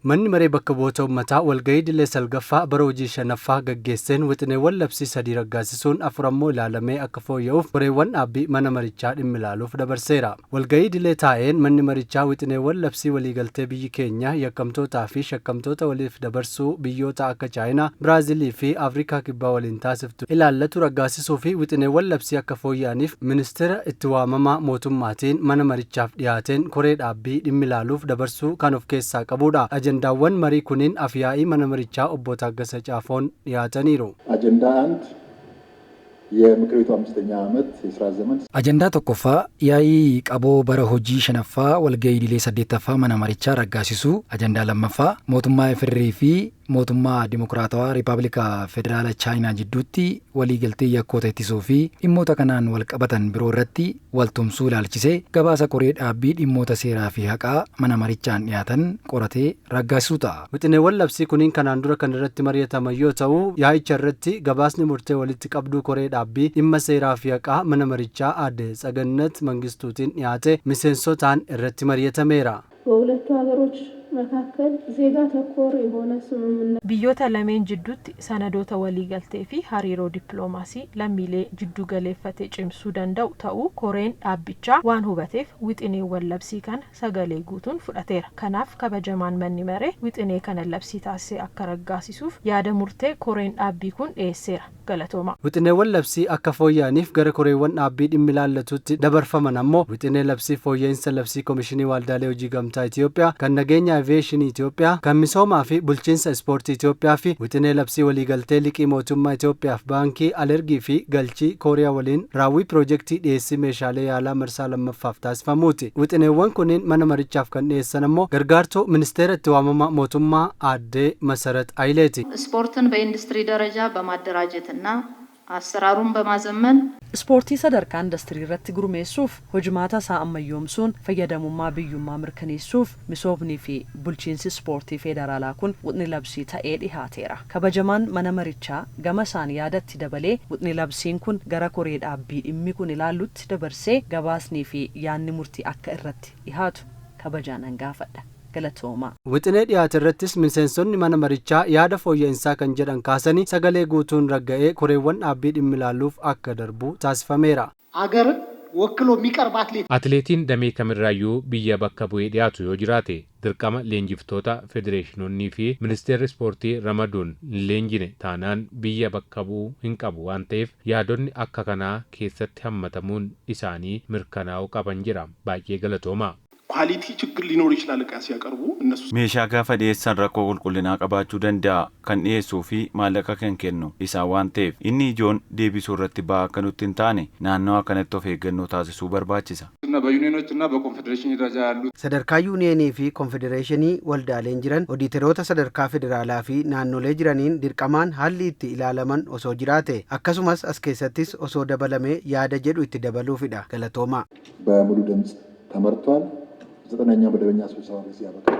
Manni Maree Bakka Bu'oota Ummataa walga'ii idilee 9ffaa bara hojii 5ffaa gaggeesseen wixineewwan labsii 3 raggaasisuun 4 ammoo ilaalamee akka fooyya'uuf koreewwan dhaabbii mana marichaa dhimmi ilaaluuf dabarseera. Walga'ii idilee taa'een manni marichaa wixineewwan labsii waliigaltee biyyi keenya yakkamtootaa fi shakkamtoota waliif dabarsuu biyyoota akka Chaayinaa, Biraazilii fi Afrikaa Kibbaa waliin taasiftu ilaallatu raggaasisuu fi wixineewwan labsii akka fooyya'aniif Ministira Itti Waamamaa Mootummaatiin mana marichaaf dhiyaateen koree dhaabbii dhimmi ilaaluuf dabarsuu kan of keessaa qabuudha. Ajandaawwan marii kuniin Af-yaa'ii mana marichaa Obbo Taaggasa Caafoon dhiyaataniiru. አጀንዳ አንድ የምክር ቤቱ አምስተኛ ዓመት የስራ ዘመን Ajandaa 1ffaa, Yaa'ii qaboo bara hojii 5ffaa walga'ii idilee 8ffaa mana marichaa raggaasisuu. Ajandaa 2ffaa, Mootummaa FDRI fi Mootummaa Dimokiraatawaa Riippaabilika Federaala Chaayinaa jidduutti waliigaltee yakkoota ittisuu fi dhimmoota kanaan walqabatan biroo irratti waltumsuu ilaalchisee gabaasa koree dhaabbii dhimmoota seeraa fi haqaa mana marichaan dhiyaatan qoratee raggaasisuu ta'a. Wixineewwan labsii kuniin kanaan dura kan irratti mari'ataman yoo ta'u, yaa'icha irratti gabaasni murtee walitti qabduu koree dhaabbii dhimma seeraa fi haqaa mana marichaa aadde Tsagannat Mangistuutiin dhiyaate miseensotaan irratti mari'atameera. በሁለቱ ሀገሮች መካከል ዜጋ ተኮር የሆነ ስምምነት Biyyoota lameen jidduutti sanadoota waliigaltee fi hariiroo dippiloomaasii lammiilee jiddugaleeffate cimsuu danda'u ta'uu koreen dhaabbichaa waan hubateef wixineewwan labsii kana sagalee guutuun fudhateera. Kanaaf kabajamaan manni maree wixinee kana labsii taasisee akka raggaasisuuf yaada murtee koreen dhaabbii kun dhiyeesseera. Galatoomaa. Wixineewwan labsii akka fooyya'aniif gara koreewwan dhaabbii dhimmi ilaallatutti dabarfaman ammoo wixinee labsii fooyya'insa labsii Komishinii Waldaalee Hojii Gamtaa Itiyoophiyaa, kan nageenya Aviyeeshinii Itiyoophiyaa, kan misoomaa fi bulchiinsa ispoortii Itiyoophiyaa fi wixinee labsii waliigaltee liqii mootummaa Itiyoophiyaaf baankii alergii fi galchii Kooriyaa waliin raawwii piroojeektii dhiyeessii meeshaalee yaalaa marsaa 2ffaaf taasifamuuti. Wixineewwan kunniin mana marichaaf kan dhiyeessan ammoo gargaartuu ministeera itti waamamaa mootummaa aaddee Masarat Ayileeti. ስፖርትን በኢንዱስትሪ ደረጃ በማደራጀትና አሰራሩን በማዘመን Ispoortii sadarkaa indastiriirratti gurmeessuuf hojmaata isaa ammayyoomsuun fayyadamummaa biyyummaa mirkaneessuuf misoomni fi bulchiinsi ispoortii federaalaa kun wixinee labsii ta'ee dhihaateera. Kabajamaan mana marichaa gama isaan yaadatti dabalee wixinee labsiin kun gara koree dhaabbii dhimmi kun ilaallutti dabarsee gabaasnii fi yaadni murtii akka irratti dhihaatu kabajaanan gaafadha. Galatoomaa. Wixinee dhiyaate irrattis miseensonni mana marichaa yaada fooyya'insaa kan jedhan kaasanii sagalee guutuun ragga'ee koreewwan dhaabbii dhimmi ilaaluuf akka darbu taasifameera. አገርን ወክሎ የሚቀርብ አትሌት Atileetiin damee kamirraayyuu biyya bakka bu'ee dhiyaatu yoo jiraate dirqama leenjiftoota federeeshinoonnii fi ministeerri ispoortii ramaduun hin leenjine taanaan biyya bakka bu'uu hin qabu waan ta'eef yaadonni akka kanaa keessatti hammatamuun isaanii mirkanaa'uu qaban jira. Baay'ee galatoomaa. ኳሊቲ ችግር ሊኖር ይችላል እቃ ሲያቀርቡ እነሱ Meeshaa gaafa dhiyeessan rakkoo qulqullinaa qabaachuu danda'a kan dhiyeessuu fi maallaqa kan kennu isaan waan ta'eef inni ijoon deebisuu irratti ba'aa akka nutti hin taane naannawa kanatti of eeggannoo taasisuu barbaachisa. እና በዩኒየኖች እና በኮንፌዴሬሽን ደረጃ ያሉት Sadarkaa yuuniyeenii fi konfedereeshinii waldaaleen jiran odiiteroota sadarkaa federaalaa fi naannolee jiraniin dirqamaan haalli itti ilaalaman osoo jiraate akkasumas as keessattis osoo dabalamee yaada jedhu itti dabaluufidha. Galatoomaa. በሙሉ ድምፅ ተመርቷል። 9ኛው መደበኛ ስብሰባ በዚህ ያበቃል።